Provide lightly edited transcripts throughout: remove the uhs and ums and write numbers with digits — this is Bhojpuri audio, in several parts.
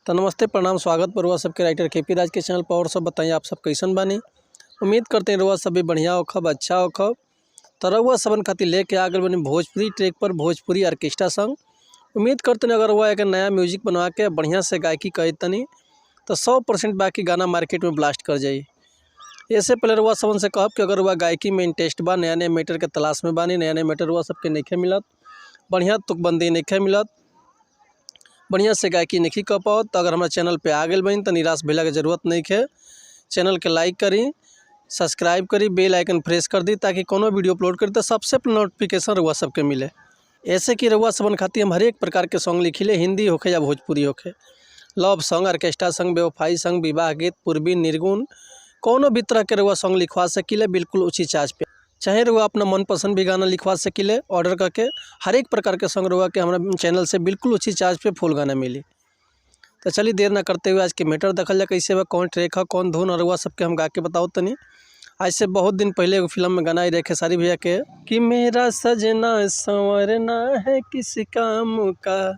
तो नमस्ते, प्रणाम, स्वागत बा रउआ सबके राइटर के पी राज के चैनल पर। और सब बताइए, आप सब कैसन बानी? उम्मीद करते हैं रउआ सब भी बढ़िया होखब, अच्छा होखब। तो रउआ सबन खातिर लेके आ गइल बानी भोजपुरी ट्रैक पर भोजपुरी ऑर्केस्ट्रा संग। उम्मीद करते हैं अगर रउआ एक नया म्यूजिक बनवा के बढ़िया से गायकी करे तनी तो 100% बाकी गाना मार्केट में ब्लास्ट कर जाई। ऐसे पहले रउआ सबन से कहब कि अगर रउआ गायकी में इंटरेस्ट बा, नया नया मैटर के तलाश में बानी, नया नया मैटर रउआ सबके नइखे मिलत, बढ़िया तुकबंदी नइखे मिलत, बढ़िया से गायकी नहीं कर पाओ, तो अगर हमारा चैनल पे आ गइल बानी तो निराश भइला के जरूरत नहीं है। चैनल के लाइक करी, सब्सक्राइब करी, बेल आइकन प्रेस कर दी ताकि कोनो वीडियो अपलोड करी तो सबसे पहले नोटिफिकेशन रउआ सबके मिले। ऐसे कि रउआ सबन खातिर हम हरेक प्रकार के सॉन्ग लिखिले, हिंदी होखे या भोजपुरी होखे, लव सॉन्ग, ऑर्केस्ट्रा सॉन्ग, बेवफाई सॉन्ग, विवाह गीत, पूर्वी, निर्गुण, कोनो भी तरह के रउआ सॉन्ग लिखवा सकीले बिल्कुल उचित चार्ज पे। चाहे रउआ अपना मनपसंद भी गाना लिखवा सकीले ऑर्डर करके। हर एक प्रकार के सॉन्ग रउआ के हमारा चैनल से बिल्कुल उचित चार्ज पे फुल गाना मिली। तो चलिए देर ना करते हुए आज के मैटर देखल जाए कैसे बा, कौन ट्रैक है, कौन धुन, और रउआ सबके हम गा के बताओ तनी। आज से बहुत दिन पहले एगो फिल्म में गाना आई रहे खेसारी भैया के कि मेरा सजना संवरना है किस काम का,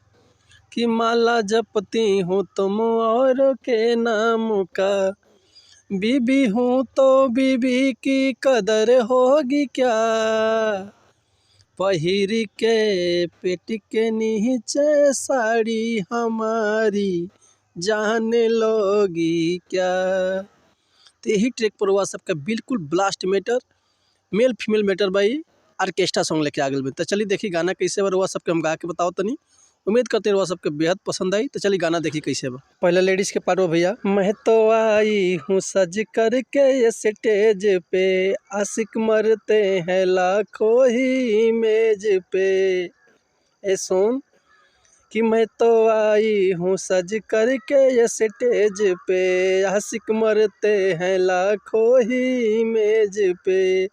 कि माला जपती हूँ तुम और के नाम का, बीबी हूँ तो बीबी की कदर होगी क्या, पहिर के पेट के नीचे साड़ी हमारी जान लोगी क्या। तो यही ट्रैक पर हुआ सबका बिल्कुल blast matter, male female matter by orchestra song लेके आ गइल। तो चलिए देखिए गाना कैसे बा, रउआ सबके हम गा के बताओ तनी। उम्मीद करते हैं रउआ सबके बेहद पसंद आई। तो चलिए गाना देखिए कैसे बा। पहले लेडीज के पार्ट हो भैया। मैं तो आई हूँ सज करके स्टेज पे, आशिक मरते हैं लाखों ही मेज पे। ए सुन कि मैं तो आई हूँ सज करके स्टेज पे, आशिक मरते हैं लाखों ही मेज पे,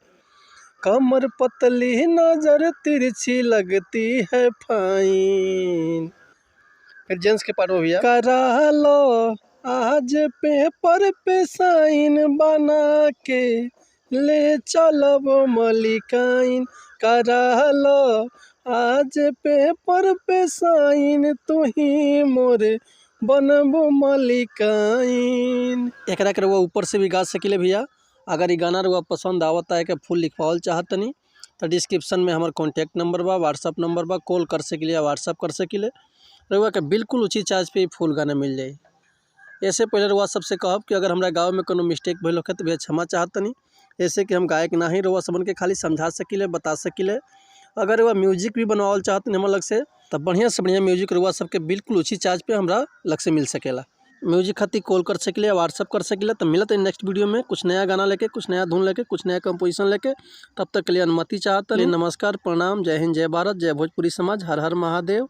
कमर पतली नजर तिरछी लगती है फाइन। फिर जेंट्स के पार्ट हो भैया। करा लो आज पेपर पे साइन बना के ले चलब मलिकाइन, करा लो आज पेपर पे साइन तू ही मोरे बनबो मलिकाइन। एकरा के रउआ ऊपर से भी गा सकीले भैया। अगर ये गाना रउआ पसंद आवता है के फुल लिखवावल चाहतनी तो डिस्क्रिप्शन में हमार कॉन्टैक्ट नंबर बा, व्हाट्सअप नंबर बा, कॉल कर सकीले या व्हाट्सअप कर सकीले। रउआ के बिल्कुल उचित चार्ज पे फुल गाना मिल जाई। ऐसे पहले रउआ सबसे कहब कि अगर हमरा गाँव में कोनो मिस्टेक भइल होखे तो भैया क्षमा चाहतनी। ऐसे कि हम गायक ना ही, रउआ सबन के खाली समझा सकीले, बता सकीले। अगर रउआ म्यूजिक भी बनवावल चाहतनी हमरा लग से तो बढ़िया से बढ़िया म्यूजिक रउआ सबके बिल्कुल उचित चार्ज पे हमरा लग से मिल सकेला। म्यूजिक खातिर कॉल कर सकीले या व्हाट्सअप कर सकीले। तो मिलत है नेक्स्ट वीडियो में कुछ नया गाना लेके, कुछ नया धुन लेके, कुछ नया कंपोजिशन लेके। तब तक के लिए अनुमति चाहते हैं। नमस्कार, प्रणाम, जय हिंद, जय भारत, जय भोजपुरी समाज, हर हर महादेव।